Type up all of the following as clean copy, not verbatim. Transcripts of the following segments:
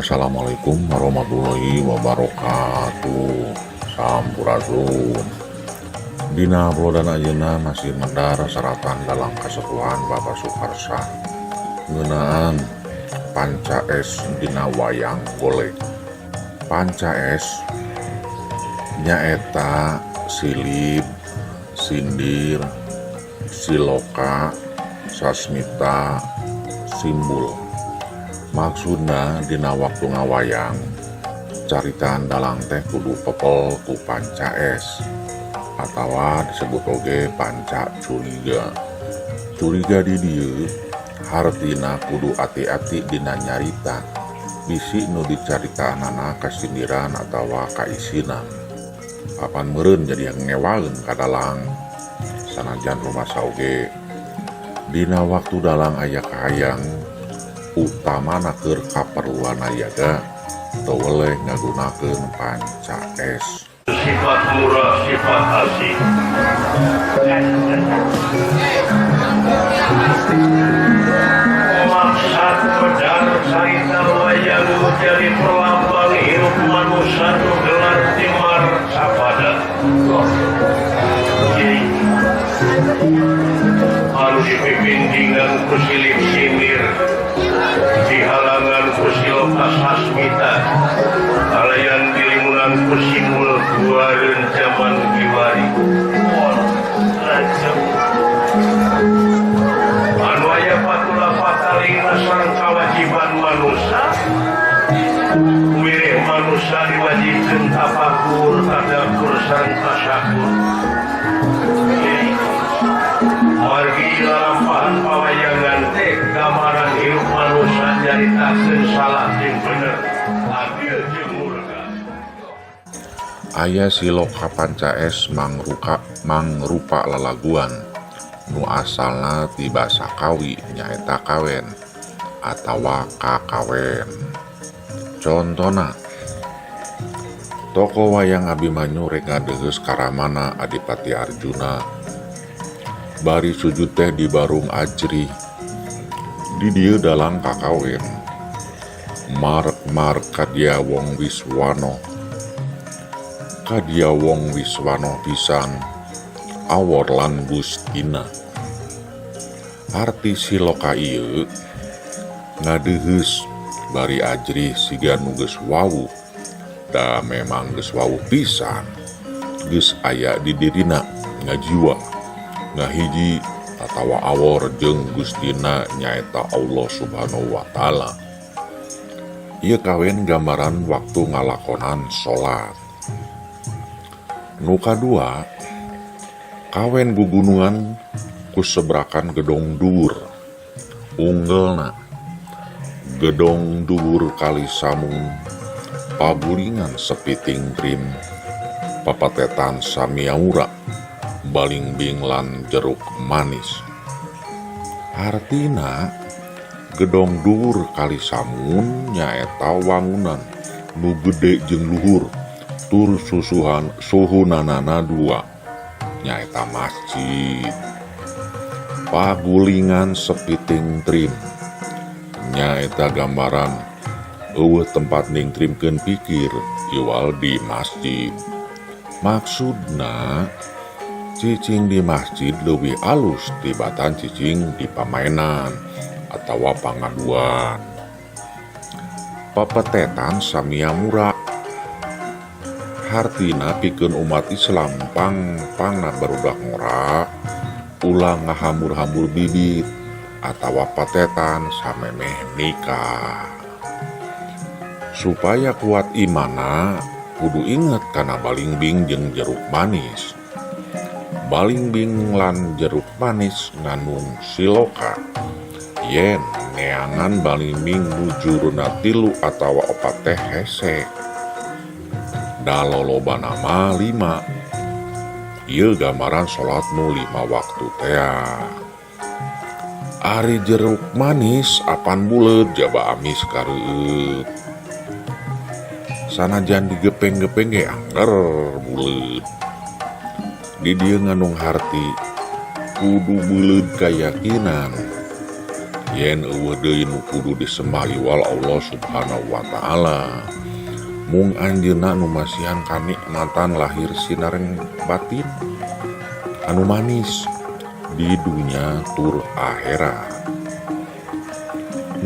Assalamualaikum warahmatullahi wabarakatuh. Sampurasun. Dina uploadan ayeuna masih medar seratan dalam kasepuhan Bapak Sukarsa ngeunaan panca es dina wayang golek. Panca es nyaeta silib, sindir, siloka, sasmita, simbul. Maksudna dina waktu ngawayang caritaan dalang teh kudu pepel ku panca es atawa disebut oge panca curiga. Curiga di dieu hartina kudu ati-ati dina nyarita, bisi nu dicaritaanana kasindiran atawa kaisinan. Apan meureun jadi ngewaeun ka dalang sanajan rumasa oge. Dina waktu dalang aya kahayang utamana keur kaperluan nayaga teu weleh ngagunakeun panca es. Sifat murah, sifat asih. Maksad medar carita wayang jadi perlambang hirup manusia nu gelar timar sapada. Anu dipimpin ku silib sindir, dihalangan ku siloka sasmita, alayan dilimunan ku simul buareun zaman kiwari. Anu aya patula patalingna sareng kawajiban manusia. Wireh manusia diwajibkeun tafakur, tadakur sareng tasakur. Margi lalampahan pawayangan teh gambaran hirup manusia nyaritakeun salah jeung bener, adil jeung murka. Aya siloka panca es mangrupa lalaguan nu asalna ti basa Kawi nyaeta kawen atawa kakawen. Contona, tokoh wayang Abimanyu rek ngadeheus karamana Adipati Arjuna bari sujud teh di barung ajrih. Di dieu dalang kakawen marek-marek kadia wong wiswano, kadia wong wiswano pisan awor lan gustina. Arti siloka ieu ngadeheus bari ajrih siga nu geus wawuh, da memang geus wawuh pisan, geus aya di dirina ngajiwa ngahiji atawa awor jeung gustina nyaeta Allah Subhanahu wa Ta'ala. Ieu kawen gambaran waktu ngalakonan salat. Nu kadua, kawen gugunungan ku sebrakan gedong dhuwur. Unggelna gedong dhuwur kali samun, pagulingan sepiting trim, papatetan samiaura, balingbing lan jeruk manis. Hartina gedong dhuwur kali samun nyaeta wangunan nu gede jeung luhur tur susuhan suhunanana dua, nyaeta masjid. Pagulingan sepiting trim nyaeta gambaran euweuh tempat ningtrimkeun pikir iwal di masjid. Maksudna cicing di masjid leuwih alus tibatan cicing di pamainan atawa pangaduan. Papetetan samiamura hartina pikeun umat Islam pang-pangna barudak ngora ulah ngahambur-hambur bibit atawa patetan samemeh nikah. Supaya kuat imanna kudu inget kana balingbing jeung jeruk manis. Balingbing lan jeruk manis ngandung siloka. Yen neangan balingbing nu juruna 3 atawa 4 teh hese. Da lolobana mah 5. Ieu gambaran salat nu 5 waktu tea. Ari jeruk manis apan buleut jaba amis kareueut. Sanajan digepeng-gepeng ge angger buleut. Di dieu ngandung harti kudu beuleud kayakinan. Yen euweuh deui nu kudu disembah iwal Allah Subhanahu wa taala. Mung anjeunna nu masihan kanikmatan lahir sinareng batin anu manis di dunya tur akhirat.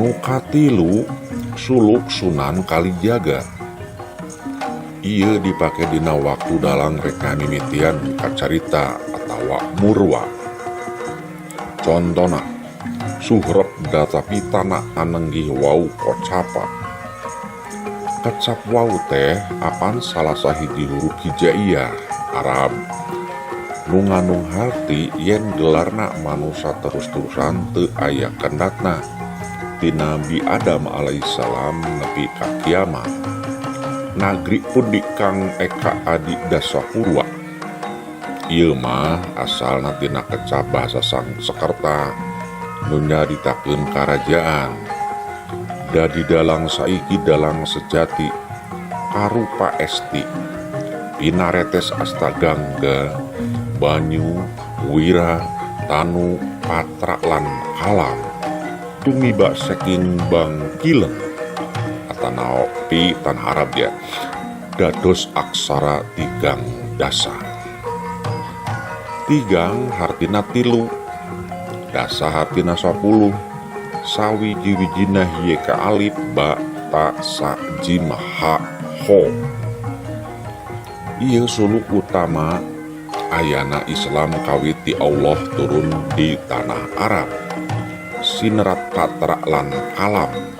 Nu katilu suluk Sunan Kalijaga. Ieu dipake dina waktu dalang rek ngamimitian muka carita atawa murwa. Contona suhrep datapitana anenggih wau kocapa. Kecap wau teh apan salah sahiji huruf hijaiyah Arab nu ngandung harti yen gelarna manusa terus-terusan teu aya kendatna ti Nabi Adam alaihissalam nepi ka kiamat. Nagri pundi Kang Eka Adi Dasapurwa. Ieu mah asalna tina kecap bahasa Sangsekerta nu nyaritakeun karajaan. Dadi dalang saiki dalang sejati karupa esti pinaretes astagangga banyu wira tanu patra lan kalam tumiba saking bangkileng atanapi tan Arab ya dados aksara tigang dasa. Tigang hartina tilu, dasa hartina 10. Sawiji-wijina ye ka alif ba ta sa jim ha ho. Ieu suluk utama ayana Islam kawit ti Allah turun di tanah Arab. Sinerat patra lan kalam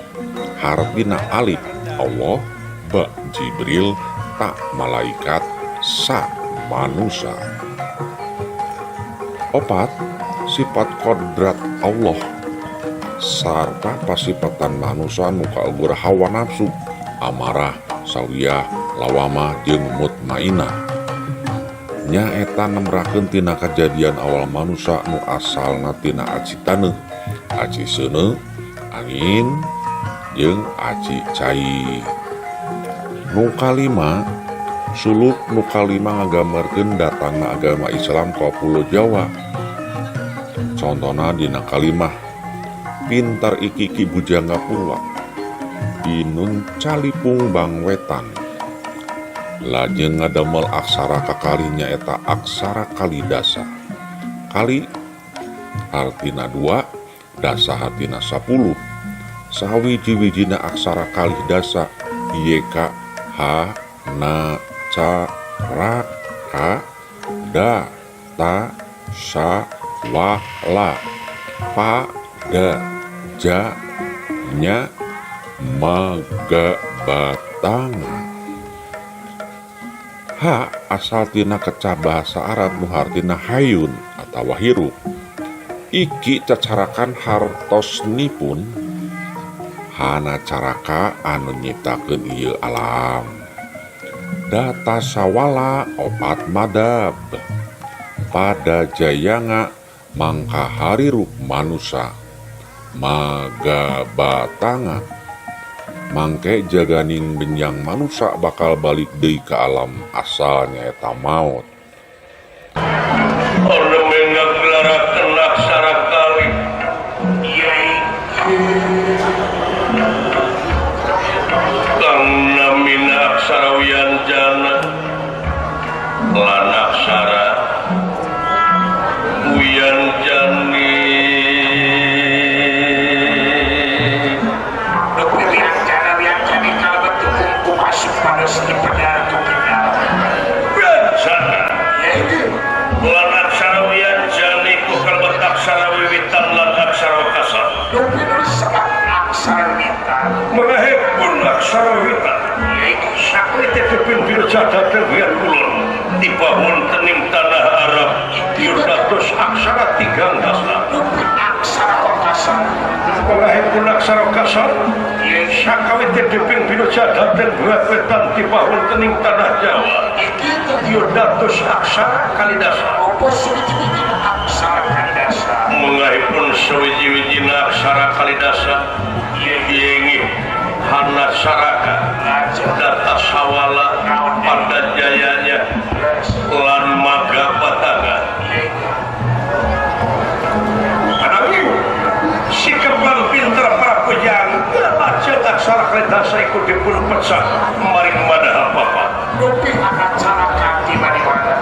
hartina alif Allah, ba Jibril, ta malaikat, sa manusia. Opat sifat kodrat Allah sarta pasipatan manusia nu kaugur hawa nafsu, amarah, sawiyah, lawamah jeung mutmainah. Nyaeta nemrakeun tina kajadian awal manusia nu asalna tina aci taneuh, aci seuneu, angin, jeung aci cai. Nu kalima, suluk nu kalima ngagambarkeun datangna agama Islam ka Pulo Jawa. Contona dina kalimah pintar iki Ki Bujangga Purwa dinun calipung bangwetan. Lajeng ngadamel aksara kakalih nyaeta aksara kalidasa. Kali hartina 2, dasa hartina 10. Sawiji-wijina aksara kalidasa Y K H na ca ra ka da ta sa wa la pa da ja nya ma ga batang. Ha asal tina kecap bahasa Arab nu hartina hayun atawa hirup. Iki cacarakan hartosnipun hana caraka anu nyiptakeun ieu alam. Data sawala opat madab pada jayanga mangka harirup manusa magabatanga mangke jaganing benjang manusa bakal balik deui ka alam asalnya eta maot. Aksara wianjana lan aksara wianjani wianjana wianjani kalebet kungkum asup panas di pedatu wianjana lan aksara wianjani ku kalebet aksara wiwitan lan aksara kasar aksara wiwitan merahipun aksara wiwitan tenim tanah Arab dados aksara tigang dasa aksara kasar pun aksara kasar sakawite deping binoja daten wetan dibahun tening tanah Jawa dados aksara kalidasa apa suwiji-wijina aksara kalidasa mengahipun suwiji-wijina aksara kalidasa yengi hana saraka data sawala pada jayanya lan maga bataga anami sikap Karena caraka tiba di mana?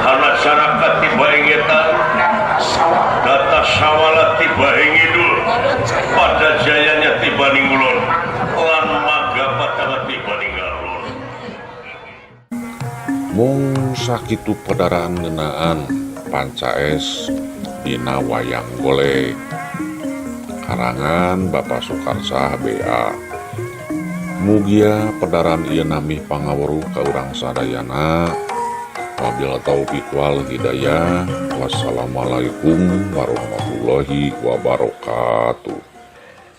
Karena caraka tiba ingetan. Data sawah. Data sawala tiba ingidul. Pada jaya. Pada jayanya tiba ningulon. Lan maga pada tiba ninggalon. Mung sakitu pedaraan ngeunaan Panca Es dina wayang golek. Karangan Bapak Sukarsah BA. Mugia pedaran ieu nambih pangaweruh ka urang sadayana. Wabillahi taufiq wal hidayah. Wassalamualaikum warahmatullahi wabarakatuh.